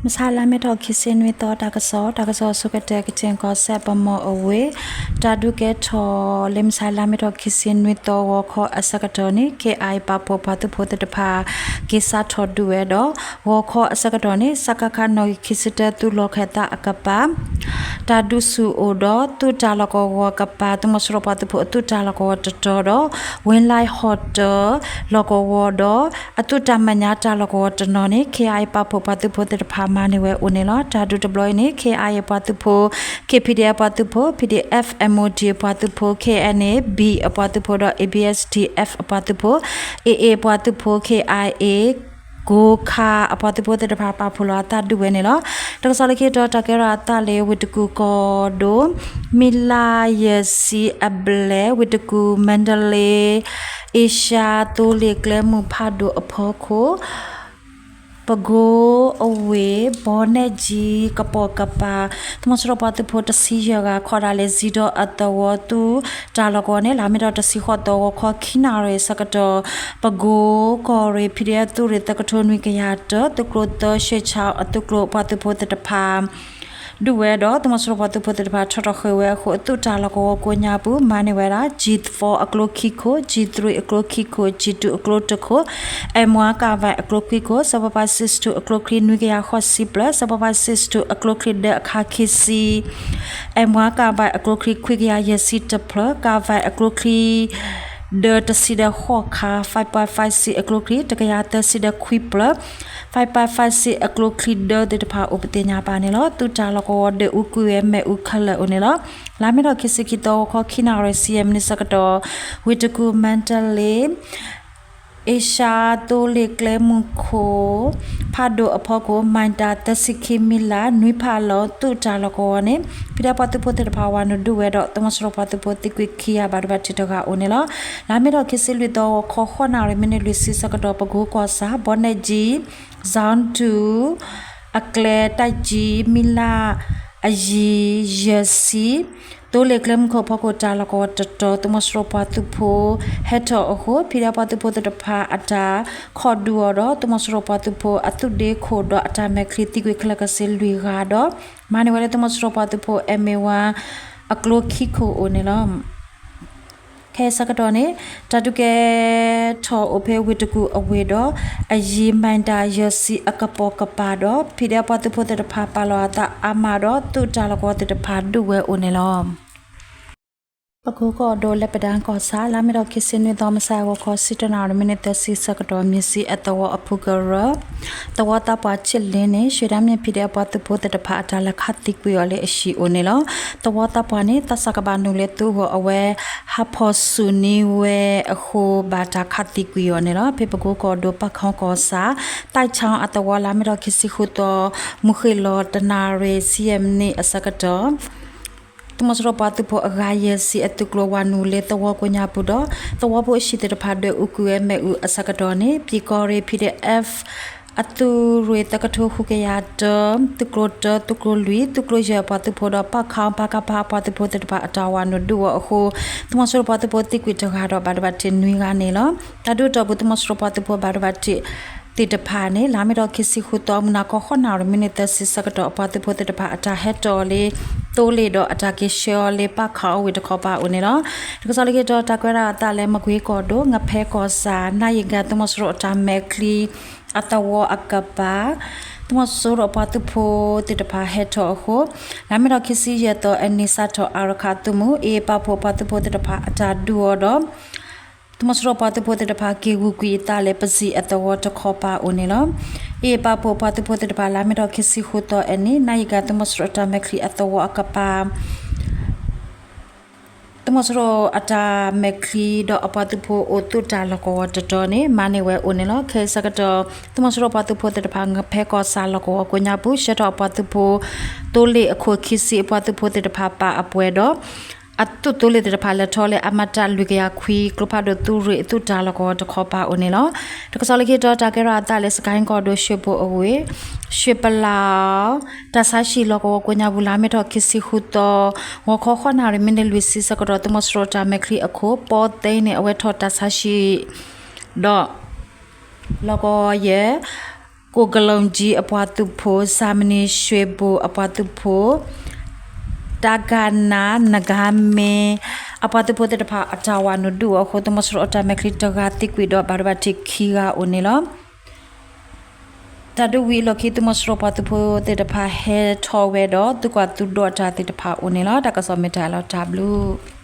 မုၢ်ဆါလါမ့ၤထီၣ်ခံဆံနွံသီ တၢ်ကစီၣ်, တၢ်ကစီၣ်ဆိကတၢၢ် ကချင်ကီၢ်စဲၣ် ဗန်းမော်အဝ့ၢ်, တၢ်ဒုးကဲထီၣ်လၢမုၢ်ဆါလါမ့ၤထီၣ်ခံဆံနွံသီ ဂီၤခီအဆၢကတီၢ်န့ၣ် ခ့ၣ်အါအံၤ ပာ်ဖှိၣ်ပှၤသုးဖိသ့ၣ်တဖၣ် က့ၤစးထီၣ်ဒုးဝဲဒီး ဂီၤခီအဆၢကတီၢ်န့ၣ် စကခ နီၣ်ဂံၢ်ခံဆံတၢ သုးလီၢ်ခၢၣ်သးအကပၤ တၢ်ဒုးဆူၣ်အိၣ်ဒီး သုးတၢ်လီၢ်ကဝီၤကပၤ သုးမီၤစိရိၤပှၤသုးဖိအသုးတၢ်လီၢ်ကဝီၤတတီၤဒီး ဝ့လၢဟီၣ်တၢၣ် လီၢ်ကဝီၤဒီး အသုးတၢ်မဲာ်ညါတၢ်လီၢ်ကဝီၤတနီၤန့ၣ် ခ့ၣ်အါအံၤ ပာ်ဖှိၣ်ပှၤသုးဖိသ့ၣ်တဖၣ်မၤန့ၢ်ဝဲအိၣ်န့ၣ်လီၤ. တၢ်ဒုးတဘျီအံၤန့ၣ် ခ့ၣ်အါအံၤအပှၤသုးဖိ, ခ့ၣ် ပီၣ်ဒံၣ်အပှၤသုးဖိ, ပီၣ်ဒံၣ်အဲၣ် မီၣ်ဒံၣ်အပှၤသုးဖိ, ခ့ၣ်အဲၣ်အ့ၣ် ဘံၣ်အပှၤသုးဖိဒီး အ့ၣ်ဘံၣ်အ့ၣ် အပှၤသုးဖိ, အ့ၣ်အ့ၣ်အပှၤသုးဖိ, ခ့ၣ်အါအ့ၣ် ကိခါ အပှၤသုးဖိသ့ၣ်တဖၣ် ပာ်ဖှိၣ်လီၤအသးဒုးဝဲန့ၣ်လီၤ. တၢ်ကစီၣ်လၢခံတီၤ တၢ်ကဲထီၣ်အသးလၢ ဝ့ၢ်တကူၣ်ကီၢ်ဒိၣ် မံလါယဲၢ်ဆံအဘျဲၣ် ဝ့ၢ်တကူၣ် မါဒလ့ အ့ရှါ သိလ့ၣ်ကျဲမုၢ်ဖးဒိၣ်အဖီခိၣ် ပကိအဝ့ၢ် ဘီနဲၣ်ကၠံ ကပိာ်ကပၤ သုးမီၤစိရိၤပှၤသုးဖိတဆံယဲၢ်ဂၤ ခီဒၣ်လဲာ်စံးဒီးအသဝီ သုးတၢ်လီၢ်ကဝီၤန့ၣ် လါမ့ၤထီၣ်တဆံဃိးသီ ဂီၤခီ ခံနၣ်ရံၣ်အဆၢကတီၢ် ပကိကီၢ်ရ့ၣ် ဖံဒဲသုးရ့ၣ် သၢကထိနွံကယၤတၢ သုးကျိၤသၢ ရှ့ၣ်ဆၣ်အသုးကျိၤပှၤသုးဖိသ့ၣ်တဖၣ် ဒုးဝဲဒီး သုးမီၤစိရိၤပှၤသုးဖိသ့ၣ်တဖၣ် ထီၣ်ထီၣ်ဃ့ၢ်ဝဲအဃိ အသုးတၢ်လီၢ်ကဝီၤကိးညါပူၤ မၤန့ၢ်ဝဲဒၣ် G four အကျိခံခိၣ်, G three အကျိခံခိၣ်, G two အကျိတခိၣ်, M one ကၣ်ဝဲအကျိခွံခိၣ်, seven five six two အကျိခွံနွံကယၤဃိးဆံဖျၢၣ်, seven five six two အကျိခွံဒၢအခါခံဆံ M one ကၣ်ဝဲအကျိခွံခွံကယၤယဲၢ်ဆံတဖျၢၣ်, ကၣ်ဝဲအကျိခွံ ဒၢတဆံဒီးဃိးခါ, five five six အကျိခွံတကယၤသၢဆံဒီးခွံဖျၢၣ်, five five six အကျိခွံဒၢသ့ၣ်တဖၣ်အိၣ်ပသ့ၣ်ညါဘၣ်န့ၣ်လီၤ. သုးတၢ်လီၢ်ကဝီၤဒွဲၣ်အူကွံာ်ဝဲမ့ၣ်အူခဲလၢာ်အိၣ်န့ၣ်လီၤ. လါမ့ၤထီၣ်ခံဆံခံသီ ဂီၤခီ ခံနၣ်ရံၣ်ဆံယဲၢ်မံးနံးဆၢကတီၢ် ဝ့ၢ်တကူၣ် မါဒလ့ အ့ရှါ သိလ့ၣ်ကျဲမုၢ်ခိၣ် ဖးဒိၣ်အဖီခိၣ် မံးတၢ်သၢဆံခံ မံးလး နွံဖးလီၤ သုးတၢ်လီၢ်ကဝီၤန့ၣ် ဖံဒဲပှၤသုးဖိသ့ၣ်တဖၣ် ဝၤနုာ်ဒုးဝဲဒီး သုးမီၤစိရိၤပှၤသုးဖိသံကွံာ်ခံဂၤ ဘၣ်ဒိဘၣ်ထံးတဂၤအိၣ်န့ၣ်လီၤ. လါမ့ၤထီၣ်ခံဆံလွံၢ်သီ ဂီၤခီ ဃိးနၣ်ရံၣ် မံးနံးလွံၢ်ဆံဆၢကတီၢ် ပကိကီၢ်ဆၣ် ဘီနဲၣ်ကၠံ ဇီဒူ အကျဲ တၢ်ကၠံ မံးလး အယံၤ ယဲၢ်ဆံ သိလ့ၣ်ကျဲမုၢ်ခိၣ်ဖီခိၣ် တၢ်လီၢ်ကဝီၤတတီၤ သုးမီၤစိရိၤပှၤသုးဖိ ဟဲထီၣ်အဃိ ဖံဒဲပှၤသုးဖိသ့ၣ်တဖၣ်အတၢ်ခိးဒုးအီၤဒီး သုးမီၤစိရိၤပှၤသုးဖိအသုးဒ့ခိၣ်ဒီးအတၢ်မဲာ်ချံသံကွံာ်ခဲလၢာ်ခဲဆ့လွံၢ်ဂၤဒီး မၤန့ၢ်ဝဲလၢသုးမီၤစိရိၤပှၤသုးဖိ MA one အကျိခံခိၣ်အိၣ်န့ၣ်လီၤ. ခဲအံၤဆၢကတီၢ်န့ၣ် တၢ်ဒုးကဲထီၣ်အိၣ်ဖဲဝ့ၢ်တကူၣ်အဝ့ၢ်ဒီး အယံၤမံးတၢ်ယဲၢ်ဆံအကပိာ်ကပၤဒီး ဖံဒဲပှၤသုးဖိသ့ၣ်တဖၣ်ပာ်လီၤအသးအါမးဒီး သုးတၢ်လီၢ်ကဝီၤသ့ၣ်တဖၣ်ဒုးဝဲအိၣ်န့ၣ်လီၤ. ပကိကီၢ်ဒိၣ် လၢပဒၢကီၢ်ဆၣ် လါမ့ၤထီၣ်ခံဆံနွံသီ မုၢ်ဆါအဂီၤခီ ဆံတၢနၣ်ရံၣ် မံးနံးသၢဆံဆၢကတီၢ် မၠံးစံအသဝီအဖုကရၢ သဝီသးပှၢ် ချစ်လင်း န့ၣ် ရွှေတန်းမြင့် ဖံဒဲပှၤသုးဖိသ့ၣ်တဖၣ်အတၢ်လဲၤခးသံကွံာ်အီၤလၢအဟံၣ်အိၣ်န့ၣ်လီၤ. သဝီသးပှၢ်န့ၣ် သးစၢ်ကဘၣ်နုာ်လၢသုးဂီၢ်အဝဲ ဟးဖီၣ်ဆူၣ်န့ၢ်ဝဲအဃိ ဘၣ်တၢ်ခးသံကွံာ်အီၤန့ၣ်လီၤ. ဖဲပကိကီၢ်ဒိၣ် ပၣ်ခီကီၢ်ဆၣ် သၣ်ခၠီအသဝီ လါမ့ၤထီၣ်ခံဆံဃုသီ မုၢ်ဃ့ၢ်လီၤတနၣ်ရံၣ် ဆံယဲၢ်မံးနံးအဆၢကတီၢ် သုးမီၤစိရိၤပှၤသုးဖိအဂၤယဲၢ်ဆံအသုးကျိၤ ဝၤနုာ်လၢသဝီကိးညါပူၤဒီး သဝီဖိအဟံၣ်သ့ၣ်တဖၣ်ဒွဲၣ်အူကွံာ်ဝဲမ့ၣ်အူအဆၢကတီၢ်န့ၣ် ပၠံၣ်ကီၢ်ရ့ၣ် PDF အသုးရ့ၣ်သၢကထိဃုကယၤတၢ သုးကျိၤတၢ သုးကျိၤလွံၢ် သုးကျိၤယဲၢ်အပှၤသုးဖိဒီး ပၣ်ခီ ပကဖ အပှၤသုးဖိသ့ၣ်တဖၣ်အတၢ်ဝၤနုာ်ဒုးအီၤအဃိ သုးမီၤစိရိၤပှၤသုးဖိသံကွံာ်တဂၤဒီး ဘၣ်ဒိဘၣ်ထံးနွံဂၤန့ၣ်လီၤ. တၢ်ဒုးအတီၢ်ပူၤ သုးမီၤစိရိၤပှၤသုးဖိဘၣ်ဒိဘၣ်ထံး သ့ၣ်တဖၣ်န့ၣ် လါမ့ၤထီၣ်ခံဆံဃုသီ မုၢ်နၤခီ ဃိးနၣ်ရံၣ် မံးနံးသၢဆံဆၢကတီၢ် အပှၤသုးဖိသ့ၣ်တဖၣ်အတၢ်ဟဲတီၣ်လၢ သိလ့ၣ်ဒီးအတၢ်က့ၤဆှၢအီၤလၢပၣ်ခီဝ့ၢ်တခီပၤအိၣ်န့ၣ်လီၤ. တၢ်ကစီၣ်လၢခံတီၤ တၢ်ကွဲးဒၣ်အသးလၢ မကွ့ကီၢ်ဒိၣ် ငဖဲကီၢ်ဆၣ် နၣ်ယံၤကၤ သုးမီၤစိရိၤအတၢ်မဲာ်ချံအသဝီအကပၤ သုးမီၤစိရိၤအပှၤသုးဖိသ့ၣ်တဖၣ်ဟဲထီၣ်အဃိ လါမ့ၤထီၣ်ခံဆံယဲၢ်သီ အနံၤစးထီၣ် အါရခးသုးမုၢ် အ့ၣ် ပာ်ဖှိၣ်ပှၤသုးဖိသ့ၣ်တဖၣ်အတၢ်ဒုးအီၤဒီး သုးမီၤစိရိၤပှၤသုးဖိသ့ၣ်တဖၣ် က့ၤဂုာ်ကွံာ်အသးလၢ ပစံၣ်အသဝီတခီပၤအိၣ်န့ၣ်လီၤ. အ့ၣ် ပာ်ဖှိၣ်ပှၤသုးဖိသ့ၣ်တဖၣ် လါမ့ၤထီၣ်ခံဆံဃုသီအနံၤ နၣ်ယံၤကၤ သုးမီၤစိရိၤအတၢ်မဲာ်ချံအသဝီအကပၤ သုးမီၤစိရိၤအတၢ်မဲာ်ချံဒီးအပှၤသုးဖိအိၣ်သုးတၢ်လီၢ်ကဝီၤတတီၤန့ၣ် မၤန့ၢ်ဝဲအိၣ်န့ၣ်လီၤ. ခဲအံၤဆၢကတီၢ် သုးမီၤစိရိၤပှၤသုးဖိသ့ၣ်တဖၣ် ငဖဲကီၢ်ဆၣ်လီၢ်ကဝီၤကိးညါပူၤ ဆှၢထီၣ်အပှၤသုးဖိ သိလ့ၣ်အခိၣ်ခံဆံအပှၤသုးဖိသ့ၣ်တဖၣ်ပာ်အပှဲၤဒီး အသုးသိလ့ၣ်သ့ၣ်တဖၣ်လဲၤထီၣ်လၢ အမှတ် လွံၢ်ကယၤခွံ ကျိဖးဒိၣ်သုးရ့ၣ်အသုးတၢ်လီၢ်ကဝီၤတခီပၤအိၣ်န့ၣ်လီၤ. တၢ်ကစီၣ်လၢခံတီၤ တၢ်ကဲထီၣ်အသးလၢ စကဲၣ်ကီၢ်ဒိၣ် ရွှေဘိုအဝ့ၢ် ရွှေပလာ် တၢ်ဆါဟံၣ်လီၢ်ကဝီၤကိးညါပူၤ လါမ့ၤထီၣ်ခံဆံဃုသီ ဂီၤခီဃိးနၣ်ရံၣ် မံးနံးလွံၢ်ဆံဆၢကတီၢ် သုးမီၤစိရိၤတၢ်မဲာ်ချံအခိၣ် ပီသ့န့ၣ် အဝဲထီၣ်တၢ်ဆါဟံၣ်ဒီး လီၢ်ကဝီၤယဲၢ် ကိၣ်ကလူးကၠံအပှၤသုးဖိ, စၣ်မနံၤၡ့ဘိၣ်အပှၤသုးဖိ, တၢ်ကနၣ်နဂါမ့ၢ် အပှၤသုးဖိသ့ၣ်တဖၣ်အတၢ်ဝးနုာ်ဒုးအဃိ သုးမီၤစိရိၤအတၢ်မဲာ်ချံတဂၤသံကွံာ်ဒီး ဘၣ်ဒိဘၣ်ထံးခံဂၤအိၣ်န့ၣ်လီၤ. တၢ်ဒုးဝံၤအလီၢ်ခံ သုးမီၤစိရိၤပှၤသုးဖိသ့ၣ်တဖၣ်ဟဲထီၣ်ဝဲဒီး သုးကွၢ်သုးဒိးတၢ်သ့ၣ်တဖၣ်အိၣ်န့ၣ်လီၤ. တၢ်ကစီၣ်မ့ၢ်တၢ်လီၤ တၢ်ဘျုး